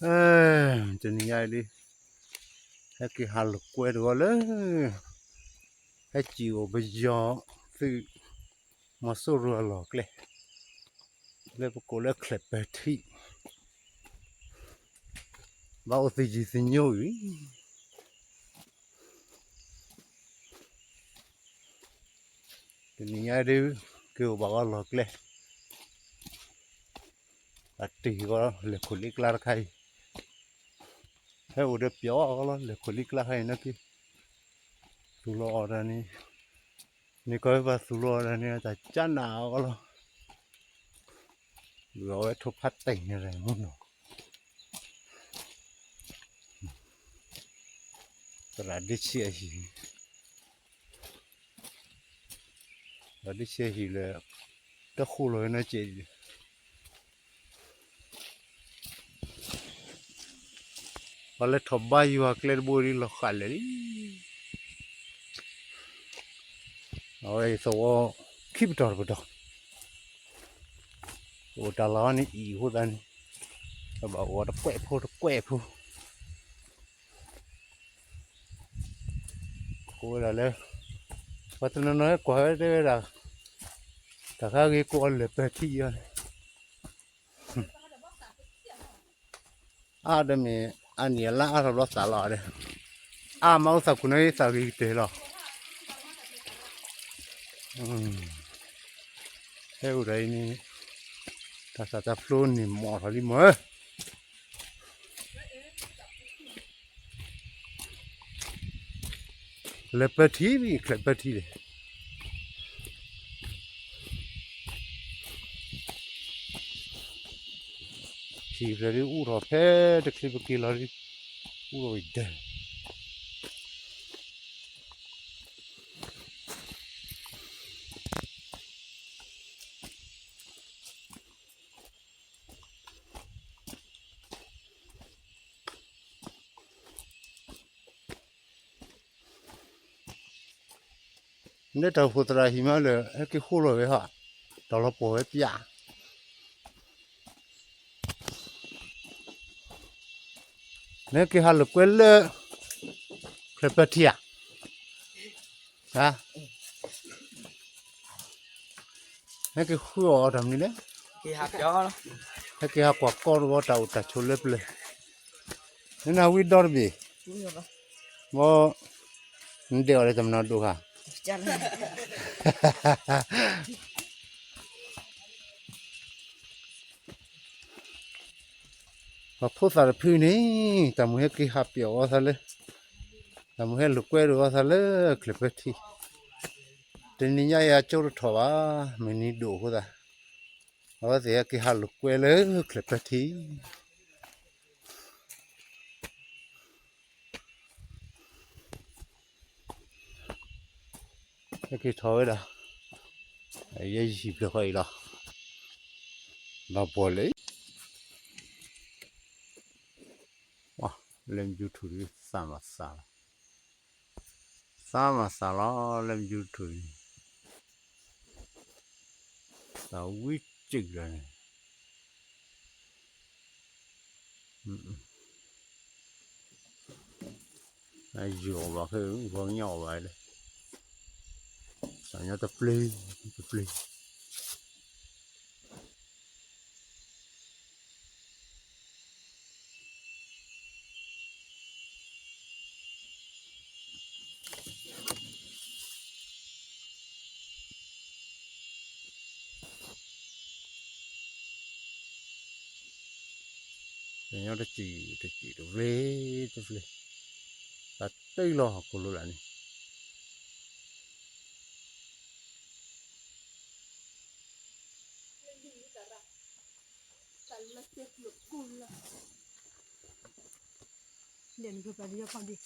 အဲ တနံၤညါအံၤဒ် ဟဲက့ၤဟးလိာ်ကွဲတဝီလၢ ဟဲစံၣ်အိၣ်ပယီၤသုး မီၤစိရိၤအလီၢ်ကျဲ လၢပကိးလၢချဲးပၢထံ ဘၣ်အိၣ်သယုၢ်သညိဝံၤ တနံၤညါဒ် က့ၤအိၣ်ဘၣ်ဂီၢ်လီၢ်ကျဲ အတ့ၢ်ဂီၢ်လဲၤခိၣ်လံကျါတခါအံၤ ဟဲအိၣ်ဒီးပျီအီၣ်အီၤလီၤ လဲၤခိၣ်လံကျါခါအံၤနာ်က့ သူၣ်လီၤအီၣ်တၢ်န့ၣ် န့ၣ်ကီၢ်ဘၣ်သူၣ်လီၤအီၣ်တၢ်န့ၣ် တၢ်ကၢနၢ်အီၤလီၤ ဘုးအဝဲထိၣ်ဖးတံၢ်န့ၣ်မူနီၤ သရၣ်ဒ့ဆံအဟံၣ် သရၣ်ဒ့ဆံအဟံၣ်လၢ တဃိလီၤဝဲနီၢ်ကဲး ပှၤလဲၤထီၣ်ဘါယွၤကျဲတဘိဒ်လီၤဃာ်လဲၣ်လံ အဝဲအံၤသဝီခံပတီၢ်တပတီၢ် အိၣ်တၢ်လီၢ်န့ၣ်အံၤအဃိသတးန့ၣ် ဘၣ်အိၣ်တကွဲးဖိတကွဲးဖိ ကိးဝဲဒၣ်လၢ ပှၤတနီၤနီၤဟဲကွၢ်ဝဲတဲဝဲဒၣ် တၢ်ခါဂ့ၤကိးအီၤလဲၤပၢထံအီၤန့ၣ် အါဒီးမ့ၢ်အါနံၣ်အလါအါထီၣ်ဘျီသၣ်လီၤဒီး အါမးအိၣ်သးခိၣ်န့ၣ်သးဂ့ၤကတၢၢ်လီၤ ဟဲအိၣ်ဒီးအံၤန့ၣ် တၢ်သၣ်တၢ်ဖျိန့ၣ်မီၢ်ထီၣ်လံမး လဲၤပၢထံ ချဲးပၢထံန့ၣ် ထံၣ်ဖျဲးဒ်အူထီၣ်ဖဲတချံးပက့ၤလီၤဒ် အူထီၣ်ဝံၤဒၢး လၢတၢ်အိၣ်ဖှိၣ်သရၣ်ဟံၣ်မးလၢ ဟဲက့ၤဃိလီၤဝဲဟီ တၢ်လီၤပှီၢ်ဝဲပျၢ် နဟဲက့ၤဟးလိာ်ကွဲလၢ ချဲးပၢထံဧါ ဟဲက့ၤဃုအီၣ်အီၤတၢ်မနုၤလဲၣ် ဟဲက့ၤဟးကွၢ်ကီတဝီတၢ်အိၣ်တၢ်ဆိးလၢပျၢၤ နနၢ်ဝံဒီတဘ့ၣ် ဘီ နဒဲးအီၤလၢတၢ်မနုၤဒိၣ်ဧါ ပှၤဖိသၣ်တဖုန့ၣ် တၢ်မုၢ်ဟဲက့ၤဟးပျီၣ်အီၤသးလၢ တၢ်မုၢ်ဟဲလိာ်ကွဲလိာ်အီၤသးလၢချဲးပၢထံ တနံၤညါအံၤအကၠိတထီၣ်ဘၣ် မုၢ်နံၤဒိၣ်အဃိသတး အဝဲသ့ၣ်ဟဲက့ၤဟးလိာ်ကွဲလၢချဲးပၢထံ ဟဲက့ၤထီၣ်ဝဲဒၣ် ယဲယဟံၣ်ဖျၢၣ်ဃီအံၤလီၤ လီၤပှီၢ်လၢ လၢမယူထူၣ်ဒ်သးမးသးလီၤ သးမးသးလီၤ လၢမယူထူၣ်န့ၣ် သးဝံစံးလီၤန့ၣ် ယိာ်ဘၣ်ခဲအံၤဂီၤညါအီၣ်ဘၣ်လၢ သးညီတပျ့ၤ တပျ့ၤ သးညီတစံၣ် တစံၣ် တပျ့ၤ တပျ့ၤ သးတ့ၢ်လီၤဟီၣ်ခိၣ်လိၤလၢ်န့ၣ် လၢန့ၣ်ပပာ်လၢယခီၣ်ဒံး